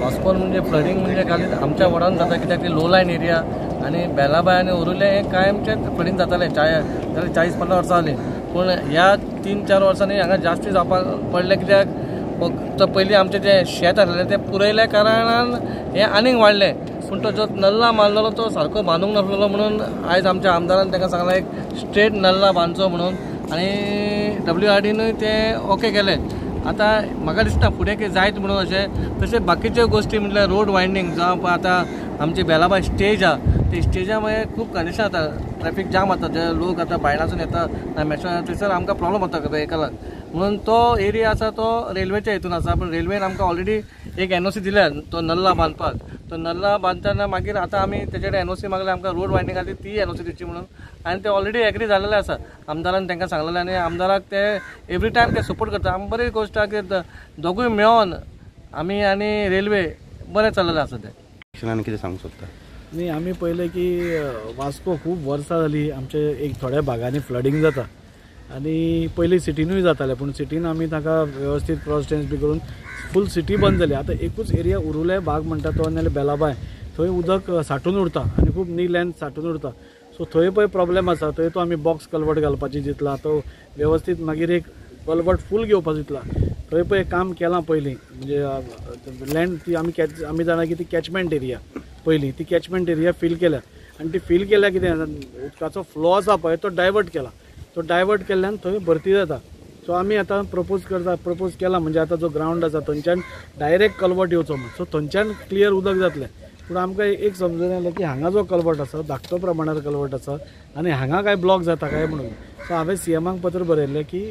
वास्कोन म्हणजे फ्लडींग म्हणजे खाली आमच्या वॉर्डान जाता, कित्याक ती लो लायन एरिया आनी बेलाबाय आनी उरुले हे कायमचेच फ्लडींग जातालें 40-50 वर्सां जालीं. पूण ह्या 3-4 वर्सांनी हांगा जास्ती जावपाक पडलें, कित्याक फक्त पयलीं आमचें जें शेत आसलें तें पुरयल्या कारणान हें आनीक वाडलें. पूण तो जो नल्ला मारलेलो तो सारको बांदूंक नासलेलो, म्हणून आयज आमच्या आमदारान ताका सांगलां एक स्ट्रेट नल्ला बांदचो म्हणून, आनी WRDनूय तें ओके केलें. आतां म्हाका दिसता फुडें कितें जायत म्हणून अशें. तशें बाकीच्यो गोश्टी म्हटल्यार रोड वायंडींग, जावं आतां आमची बेलाबाय स्टेज आहा, ते स्टेजा मागीर खूब कंडिशन जाता, ट्रॅफिक जाम जाता, जे लोक आतां बायणासून येता मेशा थंयसर आमकां प्रॉब्लम जाता व्हेकलाक, म्हणून तो एरिया आसा तो रेल्वेच्या हितून आसा. पूण रेल्वेन आमकां ऑलरेडी एक NOC दिल्या तो नल्ला बांदपाक. तो नल्ला बांदतना मागीर आतां आमी तेजे कडेन NOC मागले आमकां रोड वायंडींग खातीर ती NOC दिवची म्हणून, आनी ते ऑलरेडी एग्री जाल्लेले आसा. आमदारान तांकां सांगलेलें आनी आमदाराक ते एवरी टायम ते सपोर्ट करता. आमी बरी गोश्ट आहा की दोगूय मेळोन आमी आनी रेल्वे बरें चल्लेलें आसा. तें कितें सांगूंक सोदता? न्ही, आमी पळयलें की वास्को खूब वर्सां जाली आमचे एक थोड्या भागांनी फ्लडींग जाता, आनी पयलीं सिटीनूय जातालें, पूण सिटीन आमी ताका वेवस्थीत क्रॉस ट्रेन्स बी करून फूल सिटी बंद जाली. आतां एकूच एरिया उरुले भाग म्हणटा तो नाल्यार बेलाबाय, थंय उदक साठून उरता आनी खूब नी लँड साठून उरता. सो थंय पळय प्रॉब्लेम आसा, थंय तो आमी बॉक्स कलवट घालपाची चिंतला, तो वेवस्थीत मागीर एक कलवट फूल घेवपाक चिंतला. थंय पळय काम केलां पयलीं, म्हणजे लँड ती आमी आमी जाणा की ती कॅचमेंट एरिया, पयलीं ती कॅचमेंट एरिया फील केल्या, आनी ती फील केल्या कितें उदकाचो फ्लो आसा पळय तो डायवर्ट केला, तो डायवर्ट केल्ल्यान थंय भरती जाता. सो आमी आतां प्रपोज केला, म्हणजे आतां जो ग्रावंड आसा थंयच्यान डायरेक्ट कलवट येवचो म्हण, सो थंयच्यान क्लियर उदक जातलें. पूण आमकां एक समजून आयलें की हांगा जो कलवट आसा धाकटो प्रमाणार कलवट आसा आनी हांगा कांय ब्लॉक जाता काय म्हणून. सो हांवें CMाक पत्र बरयल्लें की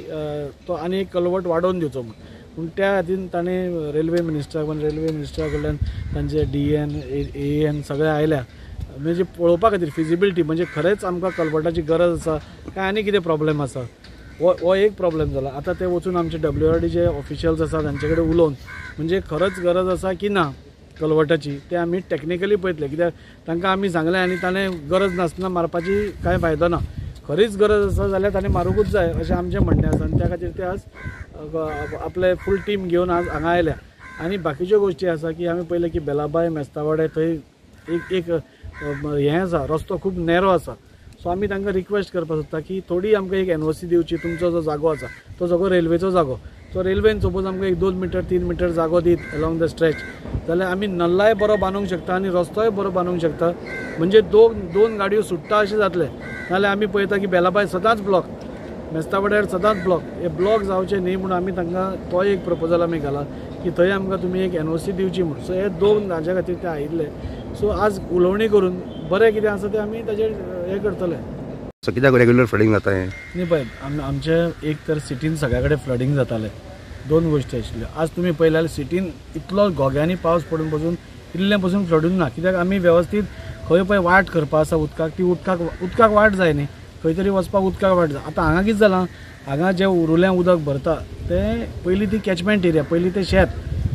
तो आनी एक कलवट वाडोवन दिवचो म्हण. पूण त्या खातीर ताणें रेल्वे मिनिस्टरा कडल्यान तांचे DN AN सगळे आयल्या, म्हणजे पळोवपा खातीर फिजिबिलिटी, म्हणजे खरेंच आमकां कलवटाची गरज आसा काय आनी कितें प्रॉब्लेम आसा, हो एक प्रॉब्लेम जाला. आतां ते वचून आमचे WRDचे ऑफिशियल्स आसा तांचे कडेन उलोवन म्हणजे खरंच गरज आसा की ना कलवटाची ते आमी टॅक्निकली पळयतले, कित्याक तांकां आमी सांगलें आनी ताणें गरज नासतना मारपाची कांय फायदो ना, खरीच गरज आसा जाल्यार ताणें मारूंकूच जाय अशें आमचें म्हणणें आसा. आनी त्या खातीर ते आज आपले फूल टीम घेवन आज हांगा आयल्या. आनी बाकीच्यो गोश्टी आसा की आमी पळयलें की बेलाबाय मेस्तावाडे थंय एक एक हें आसा, रस्तो खूब नॅरो आसा. सो आमी तांकां रिक्वेस्ट करपाक सोदता की थोडी आमकां एक NOC दिवची, तुमचो जो जागो आसा तो जागो रेल्वेचो जागो, सो रेल्वेन सपोज आमकां एक 2 मिटर 3 मिटर जागो दीत अलॉंग the stretch जाल्यार आमी नल्लाय बरो बांदूंक शकता आनी रस्तोय बरो बांदूंक शकता, म्हणजे दोन गाडयो सुट्टा अशें जातलें. नाल्यार आमी पळयता की बेलाबाय सदांच ब्लॉक, मेस्तावाड्यार सदांच ब्लॉक, हे ब्लॉक जावचे न्ही म्हणून आमी तांकां तोय एक प्रपोजल आमी घाला की थंय आमकां तुमी एक NOC दिवची म्हणून. सो हे दोन हाज्या खातीर ते आयिल्ले. सो आज उलोवणी करून बरें कितें आसा तें आमी ताजेर हें करतले. सो कित्याक रेग्युलर फ्लडींग जाता हें? न्ही पळय, आमचे एक तर सिटीन सगळ्या कडेन फ्लडींग जातालें, दोन गोश्टी आशिल्ल्यो. आज तुमी पळयल्यार जाल्यार सिटीन इतलो घोग्यांनी पावस पडून पसून इल्लें पसून फ्लडून ना, कित्याक आमी वेवस्थीत खंय पळय वाट करपा आसा उदकाक, ती उदकाक वाट जाय न्ही, खंय तरी वचपाक उदकाक वाट जाय. आतां हांगा कितें जालां, हांगा जें उरुलें उदक भरता तें पयलीं ती कॅचमेंट एरिया, पयलीं तें शेत,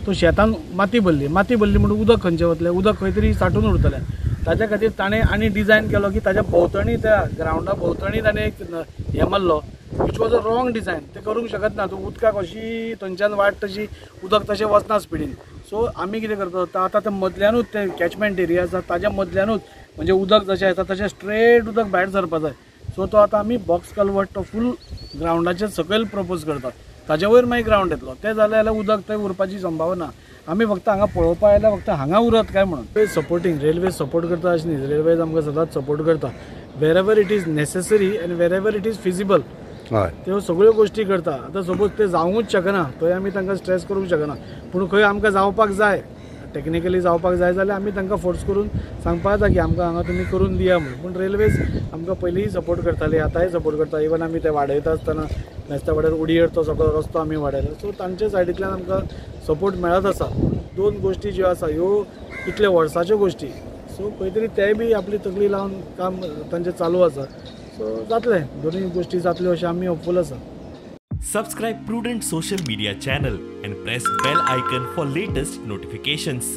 तो शेतान माती भरली, माती भरली म्हणून उदक खंयचें वतलें, उदक खंय तरी साठून उरतलें. ताच्या खातीर ताणें आनी डिजायन केलो की ताच्या भोंवतणी, त्या ग्रावंडा भोंवतणी ताणें एक हें मारलो, which was a wrong design. तें करूंक शकत ना, तूं उदकाक अशी थंयच्यान वाट तशी उदक तशें वचना स्पिडीन. सो आमी कितें करता आतां तें मदल्यानूच तें कॅचमेंट एरिया आसा ताच्या मदल्यानूच म्हणजे उदक जशें येता तशें स्ट्रेट उदक भायर सरपा जाय. सो तो आतां आमी बॉक्स कलवट तो फूल ग्रावंडाचेर सकयल प्रपोज करतात, ताजे वयर मागीर ग्रावंड येतलो. तें जालें जाल्यार उदक थंय उरपाची संभावना. आमी फक्त हांगा पळोवपा आयल्या, फक्त हांगा उरत काय म्हणून. सपोर्टींग रेल्वे सपोर्ट करता अशें न्ही, रेल्वेज आमकां सदांच सपोर्ट करता wherever it is necessary and wherever it is feasible, त्यो सगळ्यो गोश्टी करता. आतां सपोज ते जावंकूच शकना थंय आमी तांकां स्ट्रेस करूंक शकना, पूण खंय आमकां जावपाक जाय, टॅक्निकली जावपाक जाय जाल्यार आमी तांकां फोर्स करून सांगपाक जाता की आमकां हांगा तुमी करून दिया म्हणून. पूण रेल्वेज आमकां पयलींय सपोर्ट करताली, आतांय सपोर्ट करता. इवन आमी ते वाडयता आसतना मेस्तावाड्यार उडयेर तो सगळो रस्तो आमी वाडयलो, सो तांच्या सायडींतल्यान आमकां सपोर्ट मेळत आसा. दोन गोश्टी ज्यो आसा ह्यो इतले वर्साच्यो गोश्टी, सो खंय तरी तेय बी आपली तकली लावन काम तांचें चालू आसा. सो जातलें, दोनूय गोश्टी जातल्यो अशें आमी होपफूल आसा. Subscribe Prudent social media channel and press bell icon for latest notifications.